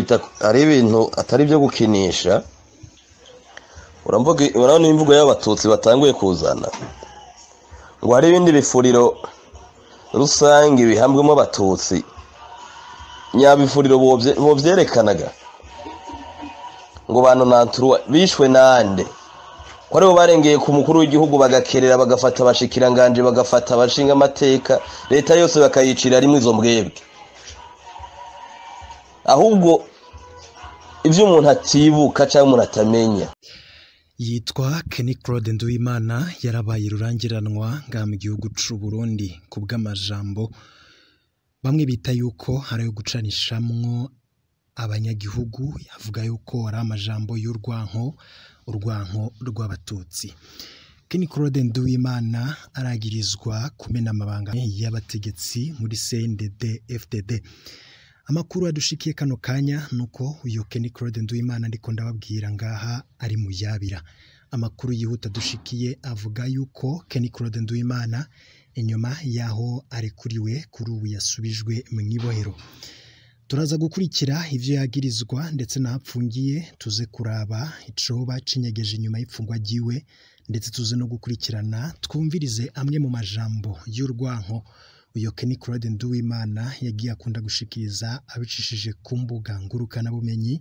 Hari ibintu atari ibyo gukinisha. Urabona imvugo y'abatutsi batanguye kuzana ngo hari ibindi bifuriro rusange bihambwemo abatutsi. Nyabifuriro bovyerekanaga ngo bantu nanturuwa bishwe nande, ko aribo barengeye ku mukuru w'igihugu, bagakerera, bagafata abashikiranganje, bagafata abashinga amateka, leta yose bakayicira rimwe izo mbwebwe. Ahubwo ivyo umuntu atibuka cyangwa umuntu atamenya. Yitwa Kenny Claude Nduwimana, yarabaye rurangiranwa ngaha mu gihugu c'u Burundi ku bw'amajambo bamwe bita yuko ari ayo gucanishamwo abanyagihugu. Avuga yuko ari amajambo y'urwanko, urwanko rw'abatutsi. Kenny Claude Nduwimana aragirizwa kumena amabanga y'abategetsi muri CNDD FDD. Amakuru adushikiye kano kanya nuko uyu Kenny Claude Nduwimana ndiko ndababwira ngaha ari mu yabira. Amakuru yihuta dushikiye avuga yuko Kenny Claude Nduwimana, inyuma yaho arekuriwe, kuri ubu yasubijwe mu ibohero. Turaza gukurikira ivyo yagirizwa ndetse n'ahapfungiye, tuze kuraba icoba cinyegeje inyuma y'ipfungwa ryiwe, ndetse tuze no gukurikirana twumvirize amwe mu majambo y'urwanko uyo Kenny Claude Nduwimana yagiye akunda gushikiriza abicishije ku mbuga ngurukanabumenyi,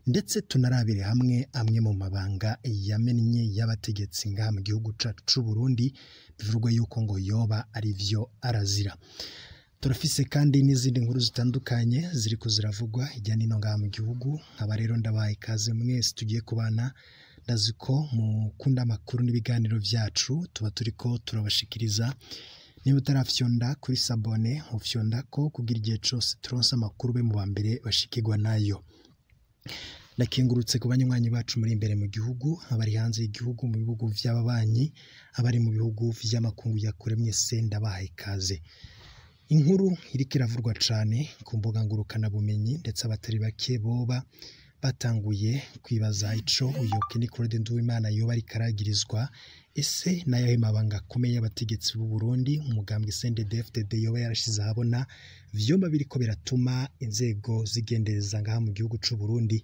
ndetse tunarabire hamwe amwe mu mabanga yamennye y'abategetsi ngaha mu gihugu cacu c'u Burundi, bivugwa yuko ngo yoba ari vyo arazira. Turafise kandi n'izindi nkuru zitandukanye ziriko ziravugwa hirya n'ino ngaha mu gihugu. Nkaba rero ndabaha ikaze mwese tugiye kubana. Ndazi ko mukunda amakuru n'ibiganiro vyacu tuba turiko turabashikiriza. Niba utarafyonda kuri s'abonner, ufyonda ko kugira igihe cose turonse amakuru be mu ba mbere bashikirwa nayo. Ndakengurutse ku banywanyi bacu muri imbere mu gihugu, abari hanze y'igihugu mu bihugu vy'ababanyi, abari mu bihugu vy'amakungu ya kure, mwese ndabaha ikaze. Inkuru iriko iravurwa cane ku mbuga ngurukanabumenyi, ndetse abatari bake boba batanguye kwibaza ico uyo Kenny Claude Nduwimana yoba ariko aragirizwa. Ese n'ayahe mabanga akomeye y'abategetsi b'u Burundi umugambwe CNDD-FDD yoba yarashize ahabona, vyomba biriko biratuma inzego zigendereza ngaha mu gihugu c'u Burundi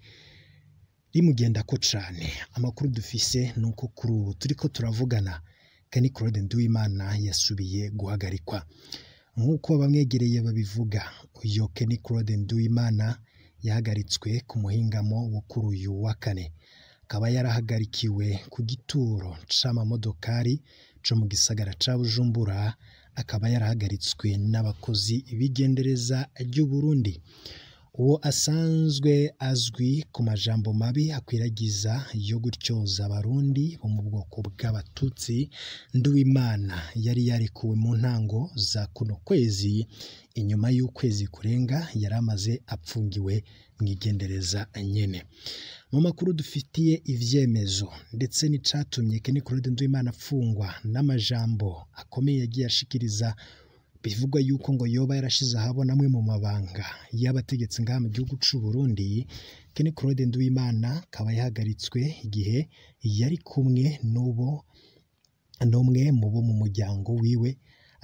rimugendako cane? Amakuru dufise nuko kuri ubu turiko turavugana Kenny Claude Nduwimana yasubiye guhagarikwa. Nk'uko bamwegereye babivuga, uyo Kenny Claude Nduwimana yahagaritswe ku muhingamo wo kuri uyu wa kane, akaba yarahagarikiwe ku gituro c'amamodokari co mu gisagara ca Bujumbura, akaba yarahagaritswe n'abakozi b'igendereza ry'u Burundi. Uwo asanzwe azwi ku majambo mabi akwiragiza yo gutyoza abarundi bo mu bwoko bw'abatutsi, Nduwimana yari yarekuwe mu ntango za kuno kwezi, inyuma y'ukwezi kurenga yari amaze apfungiwe mw'igendereza nyene. Mu makuru dufitiye ivyemezo ndetse n'icatumye Kenny Claude Nduwimana afungwa n'amajambo akomeye yagiye ashikiriza, bivugwa yuko ngo yoba yarashize ahabona amwe mu mabanga y'abategetsi ngaha mu gihugu c'u Burundi, Kenny Claude Nduwimana akaba yahagaritswe igihe yari kumwe n'ubo n'umwe mu bo mu muryango wiwe,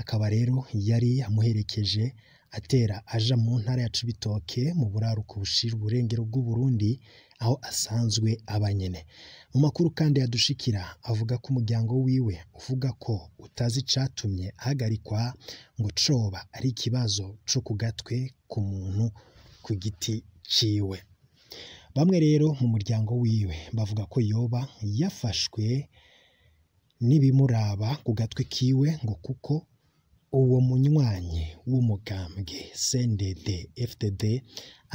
akaba rero yari amuherekeje atera aja mu ntara ya Cibitoke mu buraruko bushira uburengero bw'u Burundi, aho asanzwe aba nyene. Mu makuru kandi yadushikira avuga ko umuryango wiwe uvuga ko utazi icatumye ahagarikwa, ngo coba ari ikibazo co ku gatwe ku muntu ku giti ciwe. Bamwe rero mu muryango wiwe bavuga ko yoba yafashwe n'ibimuraba ku gatwe kiwe, ngo kuko uwo munywanyi w'umugambwe CNDD FDD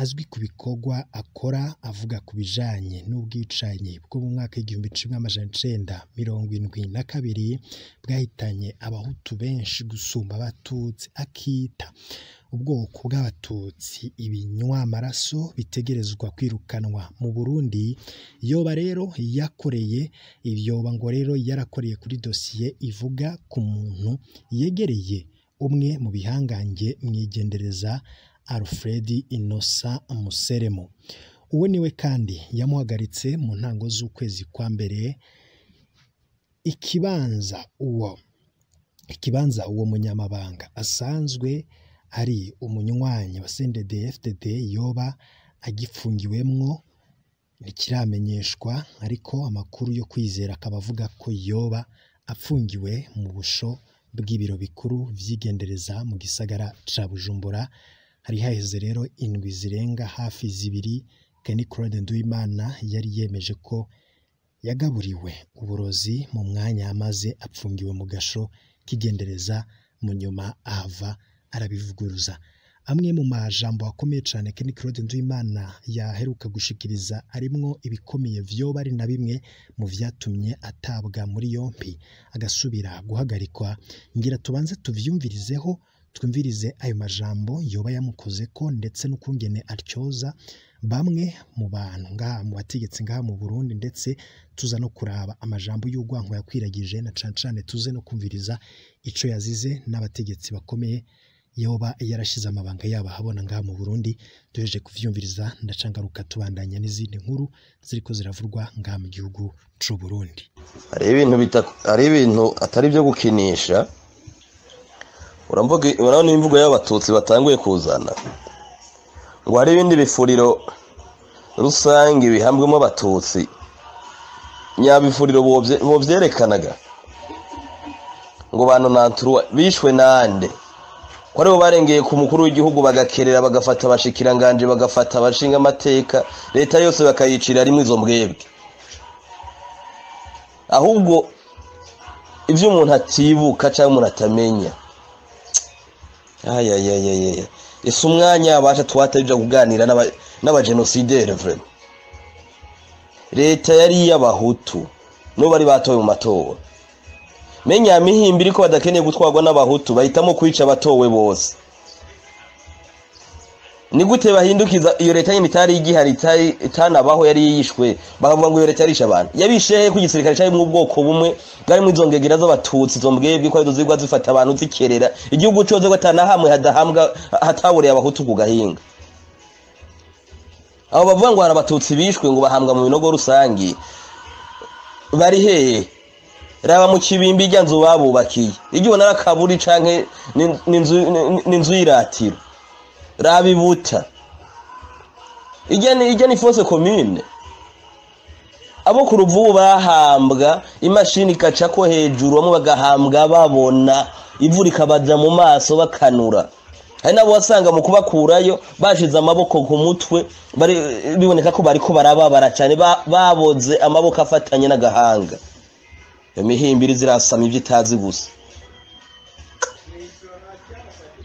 azwi ku bikorwa akora, avuga ku bijanye n'ubwicanyi bwo mu mwaka w'1972 bwahitanye abahutu benshi gusumba abatutsi, akita ubwoko bw'abatutsi ibinywamaraso bitegerezwa kwirukanwa mu Burundi. Yoba rero yakoreye ivyoba, ngo rero yarakoreye kuri dosiye ivuga ku muntu yegereye umwe mu bihangange mwigendereza, Alfred Innocent Museremu. Uwo niwe kandi yamuhagaritse mu ntango z'ukwezi kwa mbere. Ikibanza uwo munyamabanga asanzwe ari umunywanyi wa CNDD-FDD yoba agifungiwemwo ntikiramenyeshwa, ariko amakuru yo kwizera akaba avuga ko yoba apfungiwe mu busho bw'ibiro bikuru vy'igendereza mu gisagara ca Bujumbura. Hari haheze rero indwi zirenga hafi zibiri Kenny Claude Nduwimana yari yemeje ko yagaburiwe uburozi mu mwanya amaze apfungiwe mu gasho k'igendereza, mu nyuma ahava arabivuguruza. Amwe mu majambo akomeye cane Kenny Claude Nduwimana yaheruka gushikiriza arimwo ibikomeye vyoba ari na bimwe mu vyatumye atabwa muri yompi agasubira guhagarikwa. Ngira tubanze tuvyumvirizeho, twumvirize ayo majambo yoba yamukozeko ndetse n'ukungene atyoza bamwe mu bantu ngaha mu bategetsi ngaha mu Burundi, ndetse tuza no kuraba amajambo y'urwanko yakwiragije na cane cane tuze no kumviriza ico yazize n'abategetsi bakomeye yoba yarashize amabanga yabo ahabona ngaha mu Burundi. Duhejeje kuvyumviriza ndacangaruka tubandanya n'izindi nkuru ziriko ziravurwa ngaha mu gihugu c'u Burundi. Hari ibintu atari byo gukinisha. Urabona imvugo y'abatutsi batanguye kuzana ngo hari ibindi bifuriro rusange bihambwemo abatutsi, nyabifuriro bovyerekanaga ngo bantu nanturuwa bishwe nande, ko aribo barengeye ku mukuru w'igihugu bagakerera bagafata abashikiranganje bagafata abashinga amateka leta yose bakayicira rimwe izo mbwebwe. Ahubwo ivyo umuntu atibuka cyangwa umuntu atamenya, ayayayaya, ese umwanya abasha twatabije kuganira n'abagenosidere vraiment. Leta yari y'abahutu no bari batowe mu matora, menya mihimbi iriko badakeneye gutwarwa n'abahutu bahitamo kwica abatowe bose. Ni gute bahindukiza iyo leta nyine itari igihari itari itanabaho yari yishwe, bakavuga ngo iyo leta yarishe abantu? Yabishe he ku gisirikare cari mu bwoko bumwe bwari mu izongegera z'abatutsi, izo mbwebwe ko arizo zigwa zifata abantu zikerera igihugu cose, ko atanahamwe hadahambwa hataboreye abahutu ku gahinga. Abo bavuga ngo hari abatutsi bishwe ngo bahambwa mu binogo rusangi bari hehe? Raba mu kibimbi irya nzu babubakiye, iryo ubona ari akaburi canke n'inzu y'iratiro. Raba ibuta irya ni fosse commune. Abo ku Ruvubu bahambwa imashini ikacako hejuru, bamwe bagahambwa babona ivu rikabaja mu maso bakanura. Hari nabo wasanga mu kubakurayo bashize amaboko ku mutwe, bari biboneka ko bariko barababara cane, baboze amaboko afatanye n'agahanga. Iyo mihimbiri zirasama ivyo itazi gusa.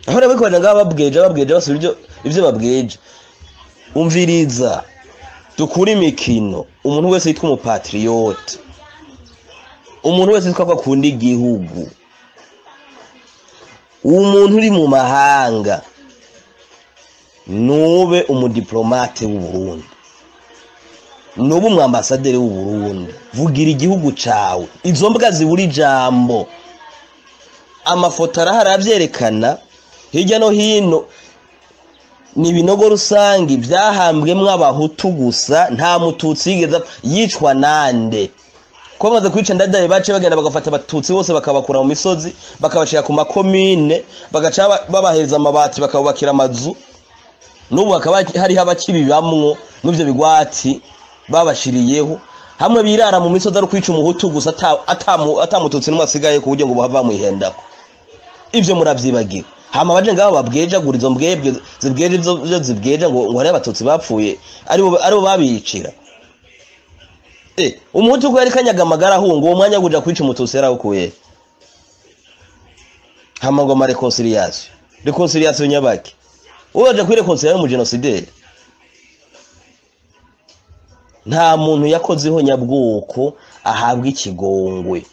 Aho rero bariko ngaha babweja basubira ivyo babweja. Umviriza, dukure imikino. Umuntu wese yitwa umupatriote, umuntu wese yitwa ko akunda igihugu, umuntu uri mu mahanga nube umudiplomate w'u Burundi, nube umwambasaderi w'u Burundi, vugira igihugu cawe. Izo mbwa zibura ijambo, amafoto arahari avyerekana hirya no hino, ni ibinogo rusangi vyahambwemwo abahutu gusa, nta mututsi yigeze yicwa nande. Ko bamaze kwica Ndadaye bace bagenda bagafata abatutsi bose bakabakura mu misozi bakabashira ku makomine, bagaca babahereza amabati bakabubakira amazu. N'ubu hakaba hariho abakibibamwo n'ivyo bigwati babashiriyeho, hamwe birara mu misozi ari kwica umuhutu gusa, atamututsi n'umwe asigaye ku buryo ngo bahava bamwihendako. Ivyo muravyibagira. Hama baje ngaho babwejagura izo mbwebwe zibweje ivyo zibweja ngo hariho abatutsi bapfuye aribo babicira. Umuhutu ko yari kanyaga amagara ahunga, uwo mwanya kuja kwica umututsi yarawukuye. Hama ngo ama reconciliation, reconciliation nyabaki? Uwaje kuri reconciliation mu genosideri? Nta muntu yakozeho nyabwoko ahabwa ikigongwe.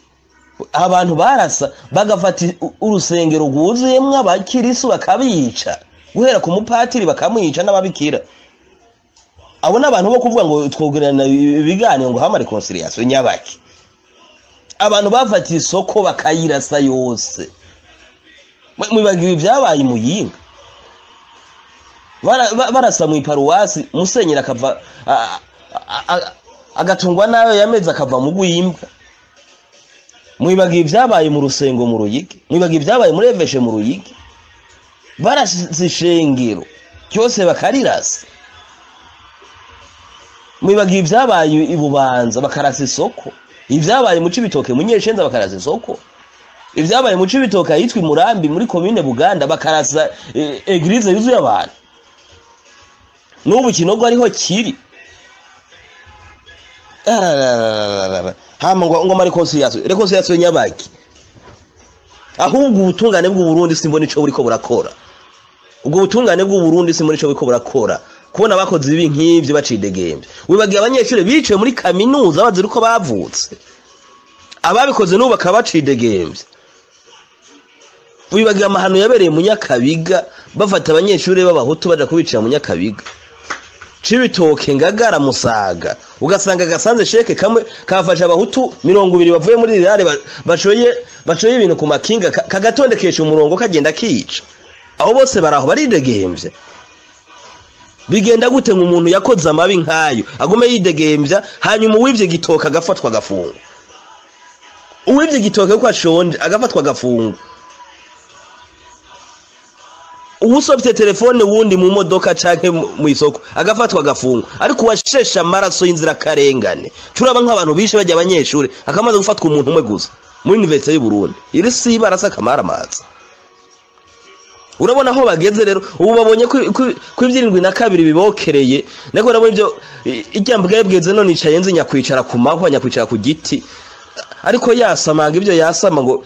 Abantu barasa bagafata urusengero rwuzuyemwo abakirisu bakabica, guhera ku mupatiri bakamwica n'ababikira. Abo n'abantu bo kuvuga ngo twogerana ibiganiro ngo hama reconciliation nyabaki? Abantu bafata isoko bakayirasa yose. Mwibagiwe ibyabaye Muyinga, barasa mu iparuwasi, musenyeri akava agatungwa nayo yameze akava mu gwimbwa. Mwibagiwe ibyabaye mu rusengo mu Ruyigi, mwibagiwe ibyabaye muri Eveshe mu Ruyigi, barasize ishengero cyose bakarirasa. Mwibagiye ibyabaye i Bubanza bakarasa isoko, ibyabaye mu Cibitoke mu Nyeshenza bakarasa isoko, ibyabaye mu Cibitoke ahitwa Murambi muri komine Buganda bakarasa église yuzuye abantu. N'ubu Kinogo ariho kiri. Hama ngo ma réconciliation, réconciliation nyabaki? Ahubwo ubutungane bw'u Burundi simbona ico buriko burakora. Ubwo butungane bw'u Burundi simbona ico buriko burakora. Kubona abakoze ibi nk'ivyo bacidegembye. Wibagiye abanyeshuri biciwe muri kaminuza bazira uko bavutse, ababikoze n'ubu bakaba bacidegembye. Wibagiye amahano yabereye mu Nyakabiga, bafata abanyeshuri b'abahutu baja kubicira mu Nyakabiga, Cibitoke, Ngagara, Musaga, ugasanga gasanze sheke kamwe kafasha abahutu 20 bavuye muri rirare bashoye ibintu ku makinga, kagatondekesha umurongo kagenda kica. Aho bose baraho baridegembye. Bigenda gute ngo umuntu yakoze amabi nkayo agume yidegembya, hanyuma uwivye gitoka agafatwa agafungwa, uwivye gitoke kuko ashonje agafatwa agafungwa, uwusofite telefone wundi mu modoka canke mu isoko agafatwa agafungwa, ariko uwashesha amaraso y'inzirakarengane, turaba nk'abantu bishe bajya abanyeshuri, akamaze gufatwa umuntu umwe gusa muri Université y'u Burundi, iri si barasa kamaramaza. Urabona aho bageze rero ubu, babonye ko 72 bibokereye. Nako urabona ibyo ijyambwebweze none nicaye nzi nyakwicara ku mahwa, nyakwicara ku giti, ariko yasamanga ibyo yasama ngo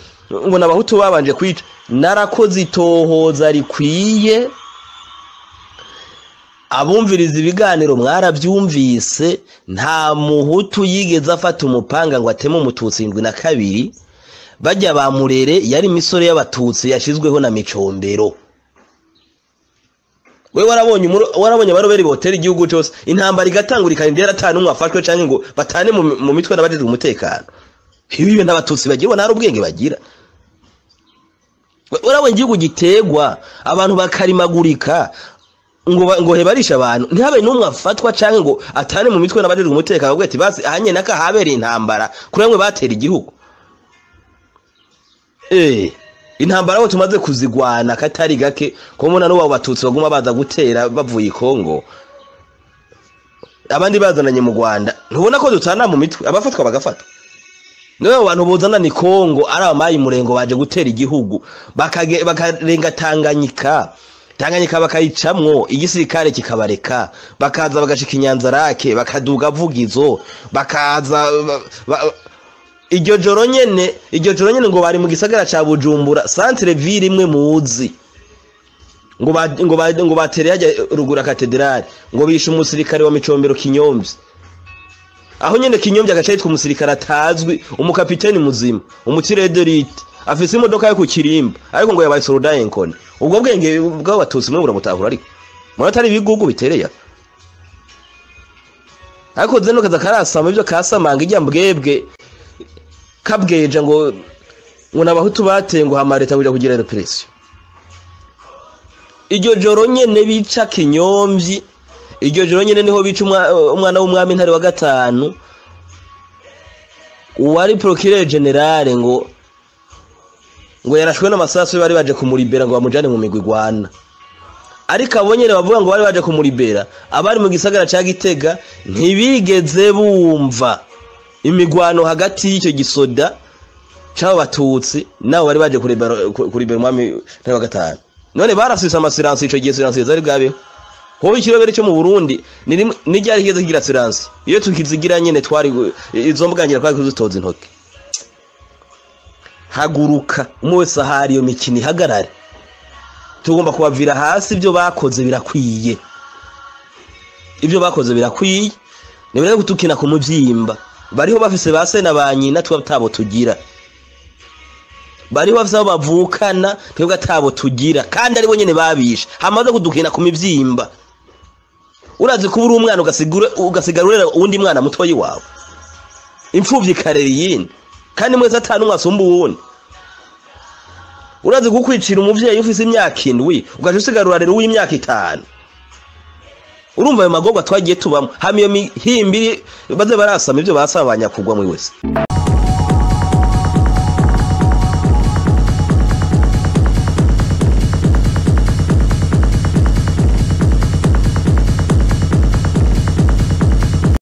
n'abahutu babanje kwica. Narakoze itohoza rikwiye, abumviriza ibiganiro mwarabyumvise, nta muhutu yigeze afata umupanga ngo ateme umututsi 72. Bajya ba Murere yari imisore y'abatutsi yashizweho na Micombero. We warabonye abaroberi botera igihugu cyose, intambara igatangurika, indera atanu umwe afashwe canke ngo batane mu mitwe n'abajejwe umutekano. Ibi n'abatutsi bagira nta ubwenge bagira. Urabonye igihugu gitegwa abantu bakarimagurika ngo hebarisha abantu, ntihabe n'umwe afatwa canke ngo atane mu mitwe n'abajejwe umutekano, bavuga ati basi ahanye naka habereye intambara kuri bamwe batera igihugu. Intambara aho tumaze kuzigwana katari gake, ko mbona n'ubu abatutsi baguma baza gutera bavuye i Kongo, abandi bazananye mu Rwanda, ntubona ko dutana mu mitwe, abafatwa bagafatwa. Niwe abo bantu bozana ni Kongo ari abamayi murengo baje gutera igihugu, bakarenga Tanganyika, Tanganyika bakayicamwo, igisirikare kikabareka, bakaza bagashika Inyanzarake, bakaduga Vugizo, bakaza iryo joro nyene, iryo joro nyene ngo bari mu gisagara ca Bujumbura, centre ville imwe muzi, ngo batereye hajya rugura katedrale, ngo bishe umusirikare wa Micombero Kinyomvyi. Aho nyene Kinyomvyi agaca yitwa umusirikare atazwi, umukapiteni muzima, umutiredorite, afise imodoka yo ku Kirimba, ariko ngo yabaye soldat inconnu. Ubwo bwenge bw'abatutsi mwe burabutahura, ariko murabona atari ibigugu bitereye. Ariko zeno kaza karasama ibyo kasamanga ijya mbwebwe kabweja ngo n'abahutu bateye, ngo hama leta ngo kugira répression. Iryo joro nyene bica Kinyomvyi, iryo joro nyene niho bica umwana w'umwami Ntare wa gatanu, uwari procureur général, ngo yarashwe n'amasasu, bari baje kumuribera ngo bamujane mu migwi igwana. Ariko abo nyene bavuga ngo bari baje kumuribera, abari mu gisagara ca Gitega ntibigeze bumva imigwano hagati y'icyo gisoda c'abo batutsi nabo bari baje kuribera umwami Ntare wa gatanu. None barasise amasiransi ico gihe, siransi zari bwabeho? Hoho ikirobere cyo mu Burundi ni ryari kigeze kigira siransi? Iyo tukizigira nyene twari izo mbwangira twari kuzitoza intoke. Haguruka umwe wese ahari, iyo mikino ihagarare, tugomba kubavira hasi. Ibyo bakoze birakwiye, ibyo bakoze birakwiye. Nibere kutukina ku muvyimba. Bariho bafise ba se na ba nyina, twe atabo tugira. Bariho bafise aho bavukana, twebwe atabo tugira, kandi aribo nyene babishe. Hamaze kudukina ku mivyimba. Urazi kuba uri umwana ugasigara urera uwundi mwana mutoyi wawe, imfuvyi ikarera iyindi, kandi mwese atanu umwe asumba uwundi. Urazi kukwicira umuvyeyi ufise imyaka 7, ugaca usigara urarera uw'imyaka 5. Urumva ayo magorwa twagiye tubamo. Hama iyo mihimbiri baze barasama ibyo basaba, abanyakugwa mwe wese.